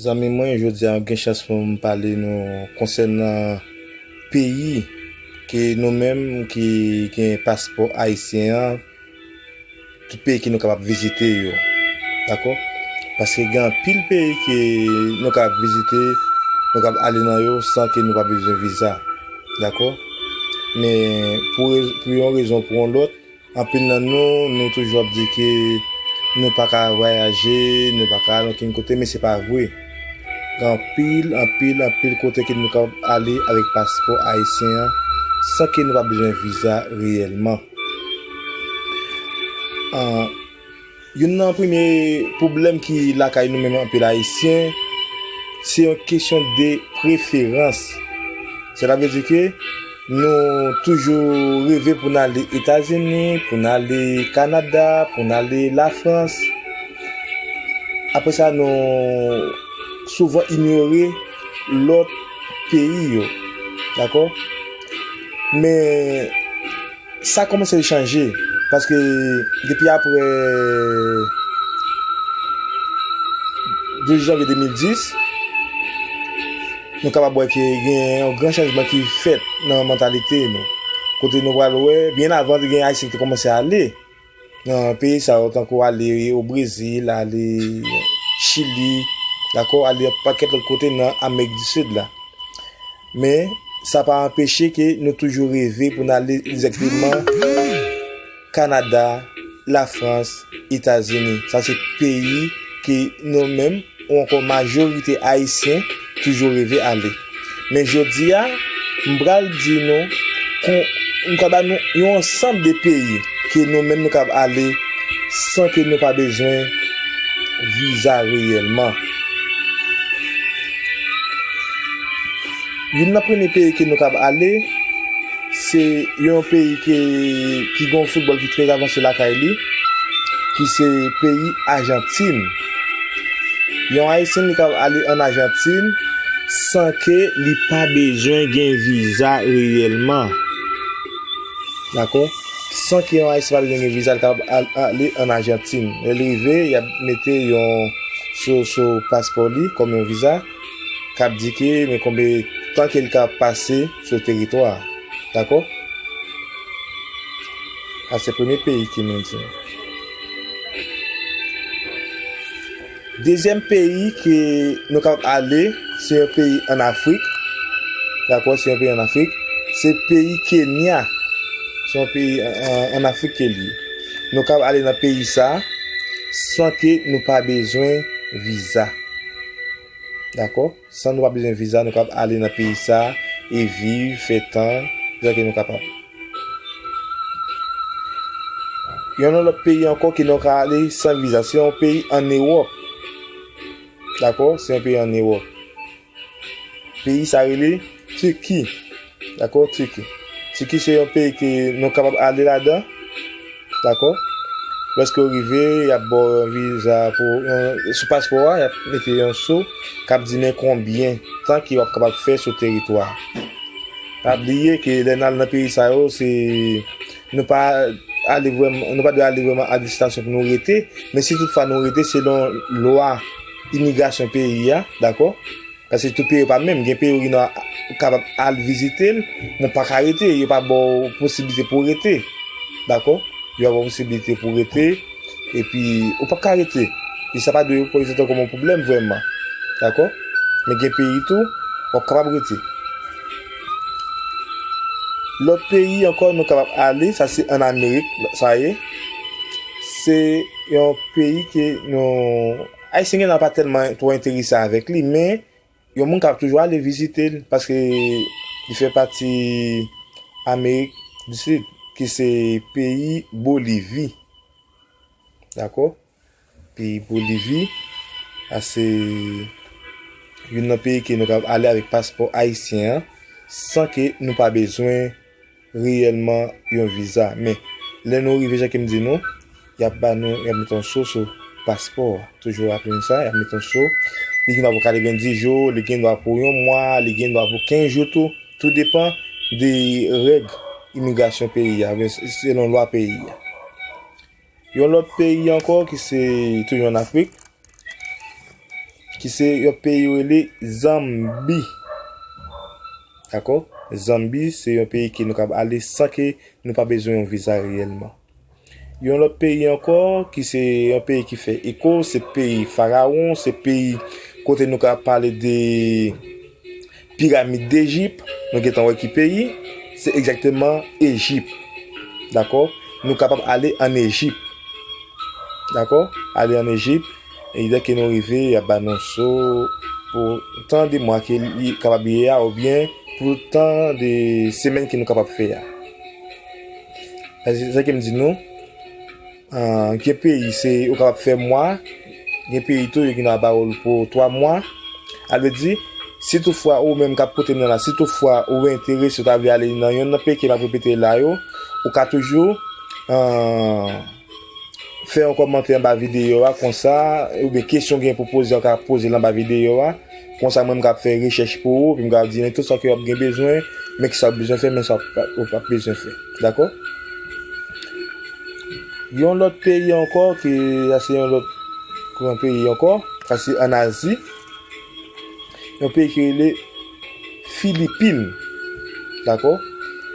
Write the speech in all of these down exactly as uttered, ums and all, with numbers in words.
Zanmi mwen, jodi a m gen chans pou m pale nou konsènan peyi ke nou menm ki gen paspò ayisyen an, tout peyi ke nou kapab vizite yo. Dakò? Paske gen anpil peyi ke nou kapab vizite, nou kapab ale nan yo san ke nou pa bezwen viza. Dakò? Men pou, pou yon rezon ou pou yon lòt, anpil nan nou, nou toujou ap di ke nou pa ka vwayaje, nou pa ka al okenn kote, men se pa vre. Gen anpil, anpil, anpil kote ke nou kapab ale avèk paspò ayisyen an san ke nou pa bezwen viza reyèlman. An, youn nan premye pwoblèm ki lakay nou menm anpil ayisyen, se yon kesyon de preferans. Sètadi ke nou toujou reve pou n ale Etazini, pou n ale Kanada, pou n ale Lafrans. Apre sa, nou souvan inyore lòt peyi yo. Dakò? Men sa kòmanse chanje, paske depi apre douz janvye de mil dis, nou kapab wè ke gen yon gran chanjman ki fèt nan mantalite nou. Kote nou pral wè, byen avan, te gen Ayisyen ki te kòmanse ale nan peyi sa yo, tankou ale o Brezil, ale Chili, dakò, ale yon pakèt lòt kote nan Amerik di Sid la. Men, sa pa anpeche ke nou toujou reve pou n ale egzakteman Kanada, Lafrans, Etazini. Sa se peyi ke nou menm, ou ankò majorite Ayisyen, toujou reve ale. Men jodi a, m pral di nou, kon, m ka ba nou yon ansanm de peyi ke nou menm nou kapab ale san ke nou pa bezwen viza reyèlman. Youn nan premye peyi ke nou kapab ale, se yon peyi ke, ki gen yon foutbòl ki trè avanse lakay li, ki se peyi Ajantin. Yon Ayisyen li kapab ale ann Ajantin san ke li pa bezwen gen viza reyèlman. Dakò? San ke yon Ayisyen pa bezwen gen viza, li kapab al-, ale ann Ajantin. Lè l rive, y ap mete yon sou, sou paspò li kòm yon viza, k ap di ke men konbyen tan ke l ka pase sou teritwa a. Dakò? Sa se premye peyi ke nou di. Dezyèm peyi ke nou kapab ale, se yon peyi ann Afrik. Dakò, se yon peyi ann Afrik. Se peyi Kenya. Se yon peyi an, an, ann Afrik ke li ye. Nou kapab ale nan peyi sa a san ke nou pa bezwen viza. Dakò? San nou pa bezwen viza, nou kapab ale nan peyi sa a e viv, fè tan, jan ke nou kapab. Yon lòt peyi ankò ke nou ka ale san viza, se yon peyi ann Ewòp. Dakò? Se yon peyi ann Ewòp. Peyi sa rele Tiki. Dakò? Tiki. Tiki se yon peyi ke nou kapab ale ladan. Dakò? Lòske w rive, y ap ba w yon viza pou, yon, sou paspò a, y ap mete yon so k ap di men konbyen tan ke w ap kapab fè sou teritwa a. Pa bliye ke lè n al nan peyi sa yo, se, nou pa ale vrèman, nou pa dwe ale vrèman a destitasyon pou nou rete, men si toutfwa nou rete selon lwa imigrasyon peyi a, dakò? Paske tout peyi yo pa menm, gen peyi ou gen dwa kapab al vizite l, men w pa ka rete, yo pa ba w posiblite pou w rete. Dakò? Yo pa ba w posiblite pou w rete, epi ou p ap ka rete. E sa pa dwe reprezante kòm yon pwoblèm vrèman. Dakò? Men gen peyi tou, w ap kapab rete. Lòt peyi ankò nou kapab ale, sa se ann Amerik, sa ye. Se yon peyi ke nou, Ayisyen gen nan pa tèlman twò enterese avèk li, men yon moun k ap toujou ale vizite l, paske li fè pati Amerik di Sid, ki se peyi Bolivi. Dakò? Peyi Bolivi, a se youn nan peyi ke nou kapab ale avèk paspò ayisyen an, san ke nou pa bezwen reyèlman yon viza. Men, lè nou rive, jan ke m di nou, y ap ba nou, y ap mete yon so sou paspò a. Toujou raple nou sa, y ap mete yon so. Li gen dwa pou katrevenndis jou, li gen dwa pou yon mwa, li gen dwa pou kenz jou tou. Tou depann de règ imigrasyon peyi a, oubyen selon lwa peyi a. Yon lòt peyi ankò ki se toujou ann Afrik, ki se yon peyi yo rele Zanbi. Dakò? Zanbi se yon peyi ke nou kapab ale san ke nou pa bezwen yon viza reyèlman. Yon lòt peyi ankò, ki se yon peyi ki fè eko, se peyi Farawon, se peyi kote nou ka pale de piramid Dejip, nou gentan wè ki peyi, se egzakteman Ejip. Dakò? Nou kapab ale ann Ejip. Dakò? Ale ann Ejip. E lè ke nou rive, y ap ba nou so pou tan de mwa ke li kapab ye a, oubyen pou tan de semèn ke nou kapab fè a. Sa, se sa ke m di nou, ah, gen peyi, se, ou kapab fè mwa, gen peyi tou, yo gen ba ou l pou twa mwa. Sa vle di, si toutfwa ou menm k ap koute nou la, si toutfwa ou enterese, ou ta vle ale nan yonn nan peyi ke m ap repete la yo, ou ka toujou, ah, fè yon kòmantè anba videyo a konsa, oubyen kesyon w gen pou poze, w ka poze l anba videyo a. Konsa, mwen, m ka fè rechèch pou ou, epi m ka di nou tout sa ke w ap gen bezwen, men kisa w ap bezwen fè, men sa w p ap, w p ap bezwen fè. Dakò? Yon lòt peyi ankò, ke sa se yon lòt gran peyi ankò, sa se ann Azi. Yon peyi ki rele Filipin. Dakò?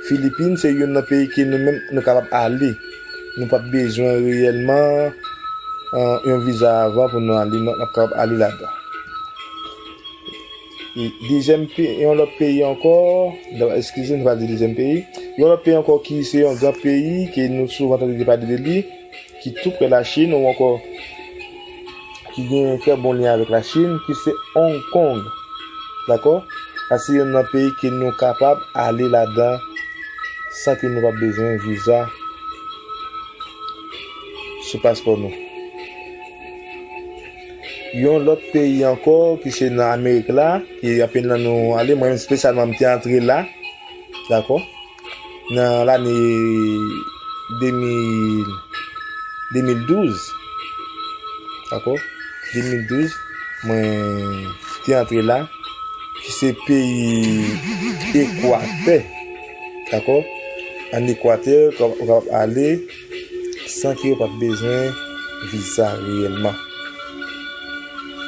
Filipin se youn nan peyi ke nou menm nou kapab ale. Nou p ap bezwen reyèlman, eh, yon viza avan pou nou ale, nou, n ap kapab ale ladan. E dezyèm pe-, yon lòt peyi ankò, eskize, nou pa di dezyèm peyi. Yon lòt peyi ankò ki se yon gran peyi ke nou souvan tande pale de li, ki tou prè Lachin, ou ankò ki gen trè bon lyen avèk Lachin, ki se Hong Kong. Dakò? Sa se youn nan peyi ke nou kapab ale ladan san ke nou pa bezwen viza sou paspò nou. Yon lòt peyi ankò ki se nan Amerik la, ke anpil nan nou ale, mwen menm espesyalman m te antre la, dakò? Nan lane de mil, de mil douz, dakò? De mil douz, mwen te antre la, ki se peyi Ekwatè, dakò? Ann Ekwatè, ou kapab ale san ke ou pa bezwen viza reyèlman.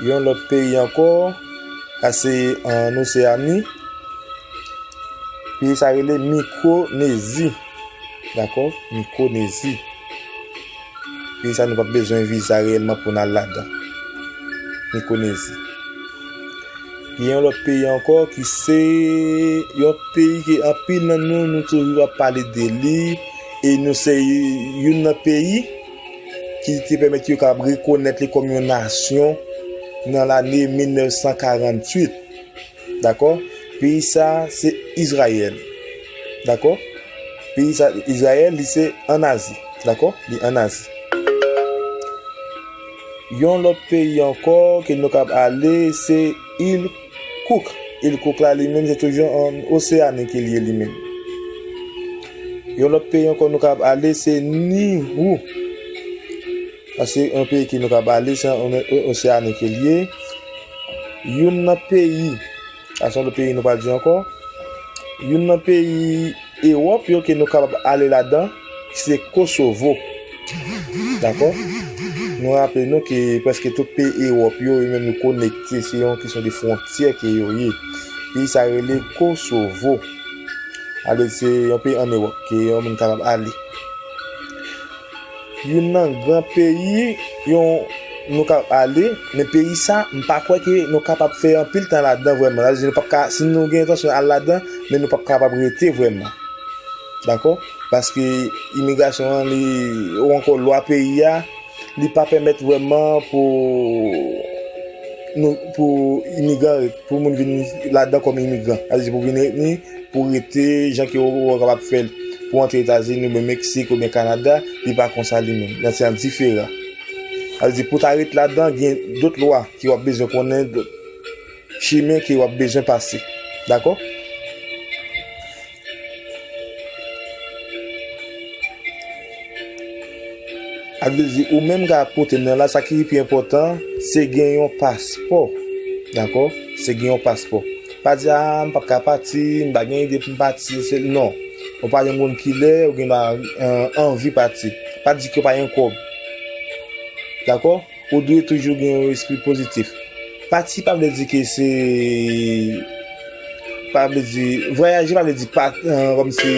Yon lòt peyi ankò, sa se ann Oseyani, peyi sa rele Mikronezi. Dakò? Mikronezi. Peyi sa nou p ap bezwen viza reyèlman pou n al ladan. Mikronezi. Gen yon lòt peyi ankò ki se yon peyi ke anpil nan nou, nou toujou ap pale de li, e nou se youn nan peyi ki te pèmèt yo kapab rekonèt li kòm yon nasyon nan lane mil nèf san karanntuit. Dakò? Peyi sa se Izrayèl. Dakò? Peyi sa, Izrayèl, li se ann Azi. Dakò? Li ann Azi. Yon lòt peyi ankò ke nou kab ale, se Il Kouk. Il Kouk la, li menm, se toujou ann Oseyani ke li ye, li menm. Yon lòt peyi ankò nou kab ale, se Niwou. Sa se yon peyi ke nou kab ale, se ann Oseyani ke li ye. Youn nan peyi, sa se yon lòt peyi nou pral di ankò. Youn nan peyi Ewòp yo ke nou kapab ale ladan, se Kosovo. Dakò? Nou raple nou ke prèske tout peyi Ewòp yo, yo menm yo konekte, se yon kesyon de fwontyè ke yo ye. Peyi sa rele Kosovo. Ale, se yon peyi ann Ewòp ke yon moun kapab ale. Youn nan gran peyi, yon, nou ka ale, men peyi sa, m pa kwè ke nou kapab fè anpil tan ladan vrèman. Sa vle di nou p ap ka, si nou gen entansyon al ladan, men nou p ap kapab rete vrèman. Dakò? Paske imigrasyon an, li, ou ankò lwa peyi a, li pa pèmèt vrèman pou nou, pou imigran, pou moun vin ladan kòm imigran. Sa vle di pou vin ret ni, pou rete, jan ke ou, ou kapab fè l, pou antre Etazini, oubyen Meksik, oubyen Kanada, li pa konsa li menm. Nan se yon diferan. Sa vle di pou ta ret ladan, gen dòt lwa ke w ap bezwen konnen, dòt chimen ke w ap bezwen pase. Dakò? Sa vle di, ou menm k ap koute m nan la, sa ki pi enpòtan, se gen yon paspò. Dakò? Se gen yon paspò. Pa di, "A, m p ap ka pati, m pa gen ide pou m pati." Se, non. Ou pa yon moun ki lè, ou gen, eh, anvi pati. Pa di ke w pa gen kòb. Dakò? Ou dwe toujou gen yon espri pozitif. Pati pa vle di ke se, pa vle di, vwayaje pa vle di pa, eh, kòmsi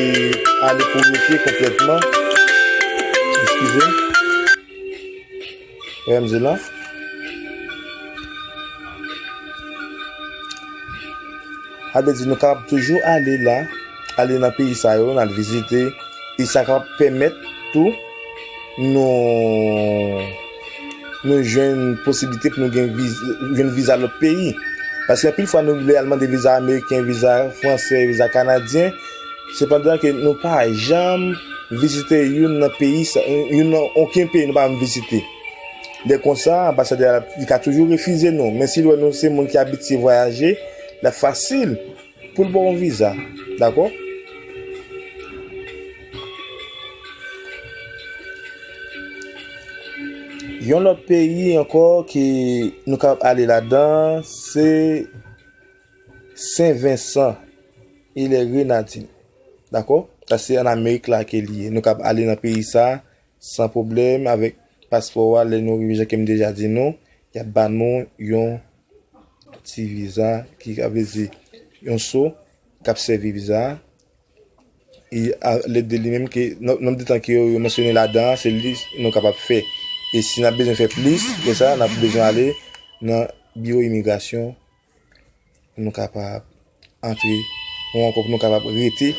ale pou rete konplètman. Eskize m. Wè m di la. Sa vle di nou kapab toujou ale la, ale nan peyi sa yo, n al vizite, e sa kapab pèmèt tou nou, nou jwenn posiblite pou nou gen viz-, jwenn viza lòt peyi. Paske anpil fwa nou vle al mande viza ameriken, viza fransè, viza kanadyen, sepandan ke nou pa janm vizite youn nan peyi sa, youn nan okenn peyi nou pa janm vizite. Lè konsa, anbasadè a, li ka toujou refize nou. Men si l wè nou se moun ki abitye vwayaje, l ap fasil pou l ba w yon viza. Dakò? Yon lòt peyi ankò ke nou kapab ale ladan, se Sen Vensan e lè Grenadin. Dakò? Sa se ann Amerik la ke li ye. Nou kapab ale nan peyi sa, san pwoblèm avèk paspò a. Lè nou rive, jan ke m deja di nou, y ap ba nou yon ti viza ki, sa vle di, yon so k ap sèvi viza a. E a, lè de li menm ke, non, nonb de tan ke yo, yo mansyone ladan an, se li nou kapab fè. E si n ap bezwen fè plis ke sa, n ap bezwen ale nan biwo imigrasyon, pou nou kapab antre, ou ankò pou nou kapab rete,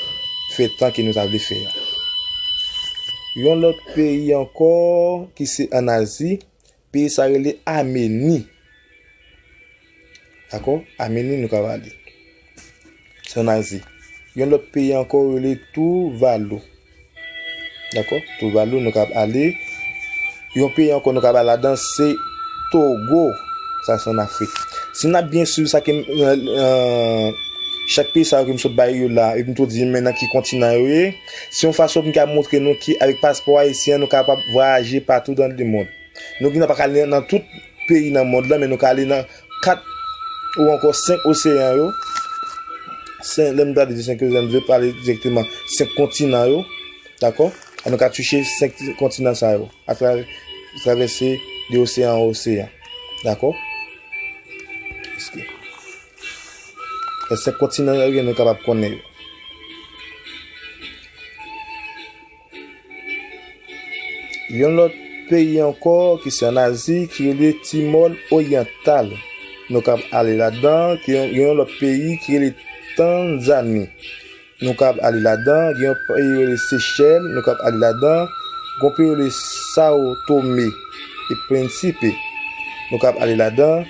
fè tan ke nou ta vle fè a. Yon lòt peyi ankò ki se ann Azi, peyi sa rele Ameni. Dakò? Ameni nou ka ale. Se ann Azi. Yon lòt peyi ankò rele Tuvalu. Dakò? Tuvalu nou ka ale. Yon peyi ankò nou ka ale ladan se Togo. Sa se ann Afrik. Si n ap byen swiv sa ke m, eh, eh, chak peyi sa yo ke m sot bay yo la, epi m tou di men nan ki kontinan yo ye, se yon fason pou m ka montre nou ke avèk paspò ayisyen an nou kapab vwayaje patou dans le monde. Nou gentan pa ka ale nan tout peyi nan mond lan, men nou ka ale nan kat ou ankò senk oseyan yo. Senk, lè m ta di senk oseyan, m vle pale dirèkteman senk kontinan yo. Dakò? Nou ka touche senk kontinan sa yo. Atrav-, travèse de oseyan an oseyan. Dakò? Èske, e senk kontinan yo, nou kapab konnen yo. Yon lòt peyi ankò ki se ann Azi ki rele Timò Oryantal. Nou kab ale ladan, ki yon, yon lòt peyi ki rele Tanzani. Nou kab ale ladan, gen yon peyi rele Sechèl, nou kab ale ladan, gon peyi rele Sao Tome e Prensipe. Nou kab ale ladan,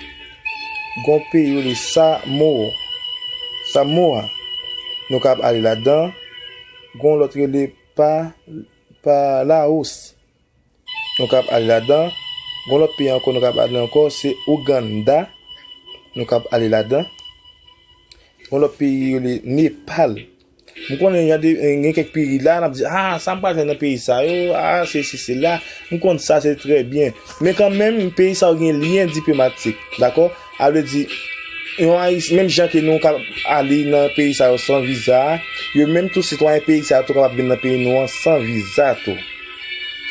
gon peyi rele Samo-, Samoa. Nou kab ale ladan, gon lòt rele Pa-, Palaos. Nou kab ale ladan. Gon lòt peyi ankò, nou kab ale ankò, se Ouganda. Nou kab ale ladan. Gon lòt peyi rele Nepal. M konnen gen de, gen kèk peyi la, n ap di, "Ah, sa m pral fè nan peyi sa yo, ah, sesi, sela." M konn sa, se trè byen. Men kanmenm, peyi sa yo gen lyen diplomatik, dakò? A vle di, yon Ayis-, menm jan ke nou ka ale nan peyi sa yo san viza, yo menm tou sitwayen peyi sa yo tou kapab vin nan peyi nou an san viza tou.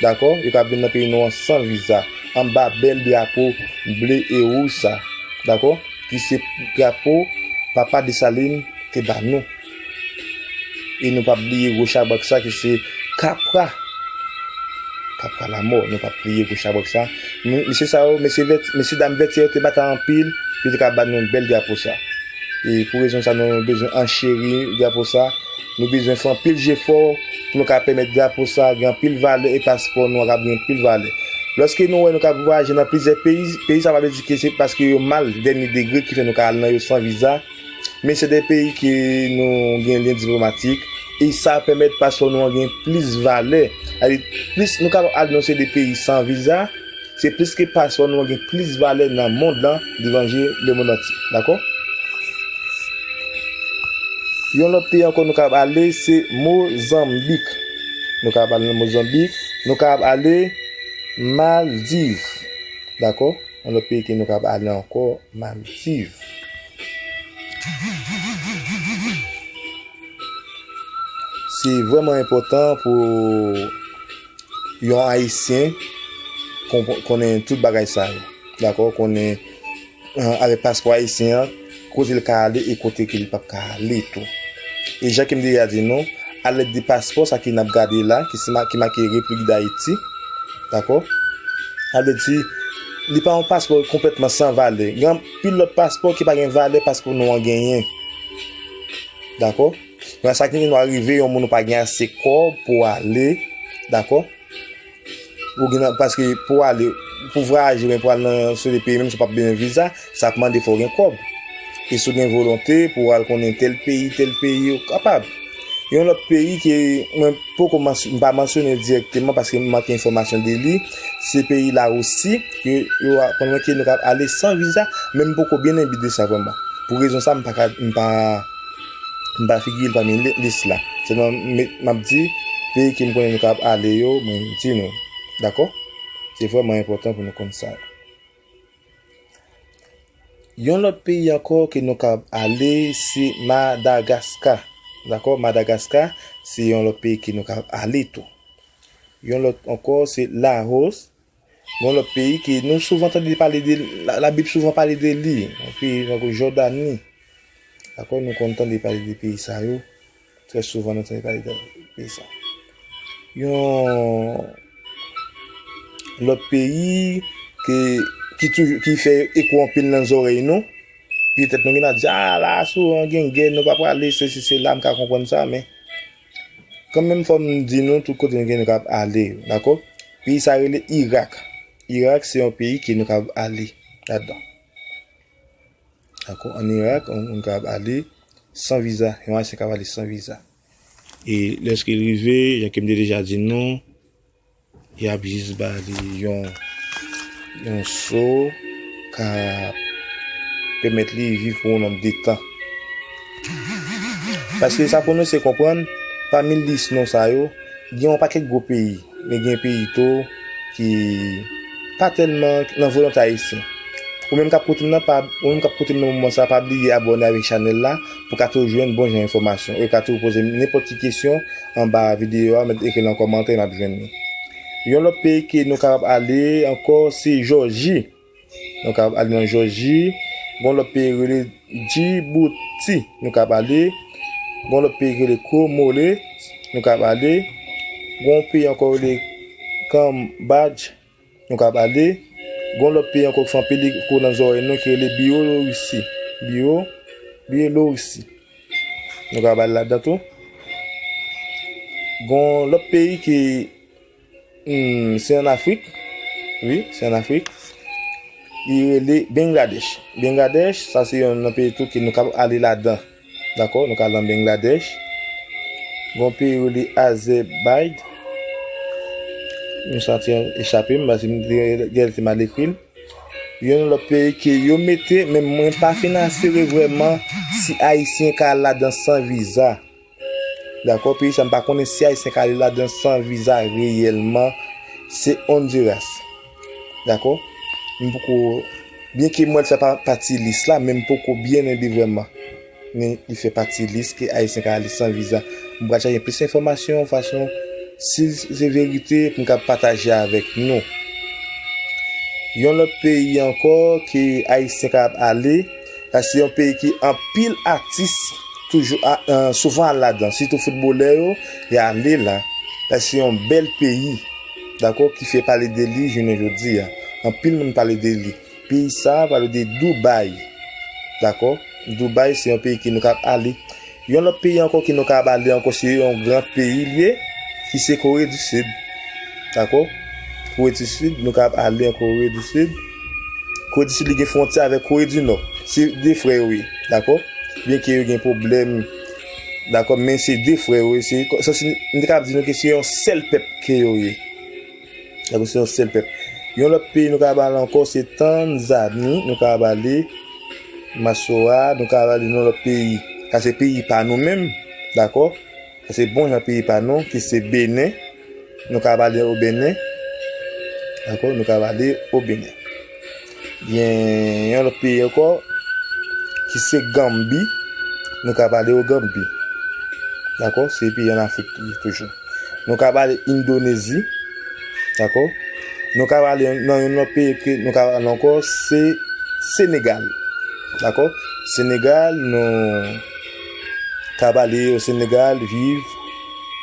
Dakò? Yo kapab vin nan peyi nou an san viza, anba bèl drapo ble e wouj sa. Dakò? Ki se drapo Papa Desalin te ba nou. E nou p ap bliye gwo chabrak sa ki se Kapra. Kapra Lamò, nou p ap bliye gwo chabrak sa. M-, mesye sa yo, mesye vèt-, mesye dam vètyè yo te batay anpil, yo te ka ba nou bèl drapo sa. E pou rezon sa, nou bezwen ancheri drapo sa. Nou bezwen fè anpil jefò pou nou ka pèmèt drapo sa gen anpil valè e paspò nou an ka gen anpil valè. Lòske nou wè nou ka vwayaje nan plizyè peyi, peyi sa pa vle di ke se paske yo mal dènye degre ki fè nou ka al nan yo san viza. Men se de peyi ke nou gen lyen diplomatik, e sa pèmèt paspò nou an gen plis valè. Alè, plis nou kapab al nan se de peyi san viza, se plis ke paspò nou an gen plis valè nan mond lan devan je lemonn antye. Dakò? Yon lòt peyi ankò nou kapab ale, se Mozanbik. Nou kapab ale nan Mozanbik, nou kapab ale Maldiv. Dakò? Yon lòt peyi ke nou kapab ale ankò, Maldiv. Se vrèman enpòtan pou yon Ayisyen konpr-, konnen tout bagay sa yo. Dakò? Konnen eh, avèk paspò ayisyen an, kote l ka ale e kote ke li p ap ka ale tou. E jan ke m deja di nou, alèd de paspò, sa ke n ap gade la, ki se ma-, ki make Repiblik Dayiti, dakò? Sa vle di, li pa yon paspò konplètman san valè. Gen anpil lòt paspò ki pa gen valè paspò nou an genyen. Dakò? Men sa ki nou rive, yon moun ou pa gen ase kòb pou ale, dakò? Ou gen nan, paske pou ale, pou vwayaje, men pou al nan sou de peyi, menm si w p ap bezwen viza, sa ap mande fò w gen kòb. E si w gen volonte pou w al konnen tèl peyi, tèl peyi, ou kapab. Yon lòt peyi ke mwen poko mans-, m pa mansyone l dirèkteman paske m manke enfòmasyon de li, se peyi Larisi, ke yo aprann mwen ke nou kapab ale san viza, men m poko byen enbi de sa vrèman. Pou rezon sa, m pa ka, m pa, m pa figire l pami li-, lis la. Sèlman m, m ap di, peyi ke m konnen nou kapab ale yo, mwen di nou. Dakò? Se vrèman enpòtan pou nou konn sa. Yon lòt peyi ankò ke nou kapab ale, se Madagaska. Dakò? Madagaska, se yon lòt peyi ke nou kapab ale tou. Yon lòt ankò, se Laos. Yon lòt peyi ke nou souvan tande pale de, la, Labib souvan pale de li. Yon peyi tankou Jòdani. Dakò? Nou konn tande pale de peyi sa yo. Trè souvan, nou tande pale de peyi sa. Yon lòt peyi ke, ki toujou, ki fè eko anpil nan zòrèy nou. Petèt nou gen ap di, "A, la, souvan gen gè, nou pa prale, sesi, sela," m ka konprann sa, men kanmenm, fò m di nou, tout kote nou gen, nou kapab ale, dakò? Peyi sa rele Irak. Irak, se yon peyi ke nou kapab ale ladan. Dakò? Ann Irak, nou, nou kapab ale san viza. Yon Ayisyen kapab ale san viza. E lèske l rive, jan ke m te deja di nou, y ap jis ba li yon, yon so k ap pèmèt li viv pou yon nonb de tan. Paske sa pou nou se konprann, pami lis non sa yo, gen yon pakèt gwo peyi, men gen peyi tou ki pa tèlman nan volonte ayisyen. Ou menm k ap koute m nan, pa, ou menm k ap koute m nan moman sa, pa bliye abòne avèk chanèl la pou w ka toujou jwenn bon jan enfòmasyon. Ou ka toujou poze m nenpòt ki kesyon anba videyo a, mèt ekri nan kòmantè, n ap jwenn li. Yon lòt peyi ke nou kapab ale ankò, se Jòji. Nou kapab ale nan Jòji. Gon lòt peyi rele Djibouti, nou kapab ale. Gon lòt peyi rele Komore, nou kapab ale. Gon peyi ankò rele Kanbadj, nou kapab ale. Gon lòt peyi ankò ki fè anpil eko nan zòrèy nou ki rele Byelorisi. Byo-, Byelorisi. Nou kapab ale ladan tou. Gon lòt peyi ki, hmm, se ann Afrik. Wi, se ann Afrik. Li rele Bangladèch. Bangladèch, sa se yon nan peyi tou ke nou kapab ale ladan. Dakò, nou ka al nan Bangladèch. Gon peyi rele Azèbayd. Nou santi echape m, paske m te, te mal ekri l. Yon lòt peyi ke yo mete, men mwen pa fin asire vrèman si Ayisyen ka al ladan san viza. Dakò, peyi sa m pa konnen si Ayisyen ka ale ladan san viza reyèlman, se Honduras. Dakò? M poko, byenke m wè l fè pa-, pati lis la, men m poko byen enbi vrèman. Men li fè pati lis ke Ayisyen ka ale san viza. M pral chache plis enfòmasyon fason, si se verite, pou m ka pataje avèk nou. Yon lòt peyi ankò ke Ayisyen ka ale, sa se yon peyi ke anpil atis toujou a, eh, souvan al ladan, sitou foutbolè yo, y ale la. Sa se yon bèl peyi, dakò, ki fè pale de li jounen jodi a. Anpil moun pale de li. Peyi sa a pale de Dubai. Dakò? Dubai se yon peyi ke nou kapab ale. Yon lòt peyi ankò ke nou kapab ale ankò, se yon gran peyi li ye, ki se Kore di Sid. Dakò? Kore di Sid, nou kapab ale an Kore di Sid. Kore di Sid, li gen fwontyè avèk Kore di Nò. Se de frè yo ye. Dakò? Byenke yo gen pwoblèm, dakò, men se de frè yo ye. Se, se, m te kapab di nou ke se yon sèl pèp ke yo ye. Dakò, se yon sèl pèp. Yon lòt peyi nou kapab ale ankò, se Tanzani, nou kapab ale Masowa, nou kapab ale nan lòt peyi. Sa se peyi pa nou menm, dakò? Sa se bon jan peyi pa nou, ki se Benin. Nou kapab ale o Benin. Dakò, nou kapab ale o Benin. Gen yon lòt peyi ankò, ki se Ganbi. Nou kapab ale o Ganbi. Dakò? Se peyi ann Afrik li toujou. Nou kapab ale Endonezi. Dakò? Nou kapab ale nan yon lòt peyi ke nou kapab ale ankò, se Senegal. Dakò? Senegal, nou ka pale o Senegal, viv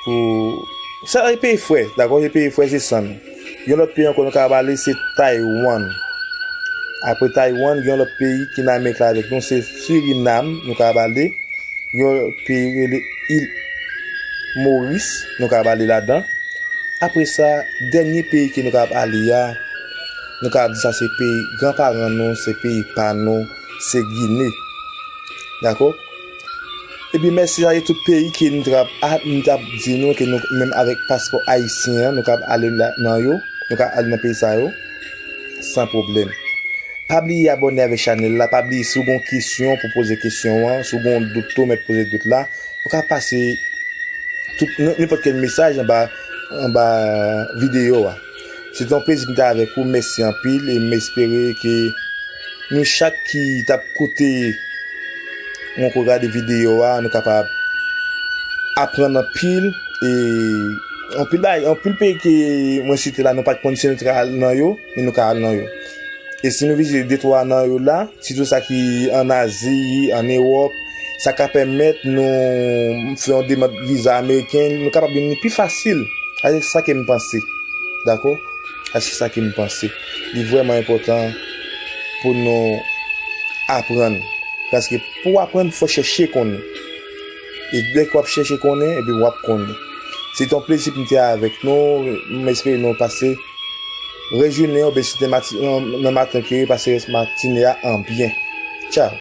pou. Sa se peyi frè, dakò? Se peyi frè, se san nou. Yon lòt peyi ankò nou ka pale, se Taiwan. Apre Taiwan, gen yon lòt peyi ki nan Amerik la avèk nou, se Surinam, nou ka pale. Gen yon lòt peyi rele Il Moris, nou ka pale ladan. Apre sa, dènye peyi ke nou ka pale a, nou ka di sa se peyi granparan nou, se peyi pa nou, se Gine. Dakò? Epi mèsi a tout peyi ke nou t ap, a, nou t ap di nou ke nou menm avèk paspò ayisyen an, nou ka ale la, nan yo, nou ka ale nan peyi sa yo, san pwoblèm. Pa bliye abòne avèk chanèl la, pa bliye si w gen kesyon pou poze kesyon an, si w gen dout tou, mèt poze dout la, ou ka pase tout, n-, nenpòt kèl mesaj anba, anba videyo a. Se te yon plezi pou m te avèk ou, mèsi anpil, e m espere ke nou chak ki t ap koute mwen ko gade videyo a, nou kapab aprann anpil, e anpil bagay, anpil peyi ke mwen site la, nou pa t konn si nou te ka al nan yo, men nou ka al nan yo. E si nou vizite de twa nan yo la, sitou sa ki ann Azi, ann Ewòp, sa ka pèmèt nou fè yon demann viza ameriken, nou kapab vini pi fasil. Sa se sa ke m panse. Dakò? Sa se sa ke m panse. Li vrèman enpòtan pou nou aprann. Paske pou w aprann, fò chèche konnen. E dèke w ap chèche konnen, epi w ap konnen. Se te yon plezi pou m te avèk nou. M espere nou pase rès jounen oubyen si te mati-, nan, nan maten ke pase rès matine a an byen. Tchaw.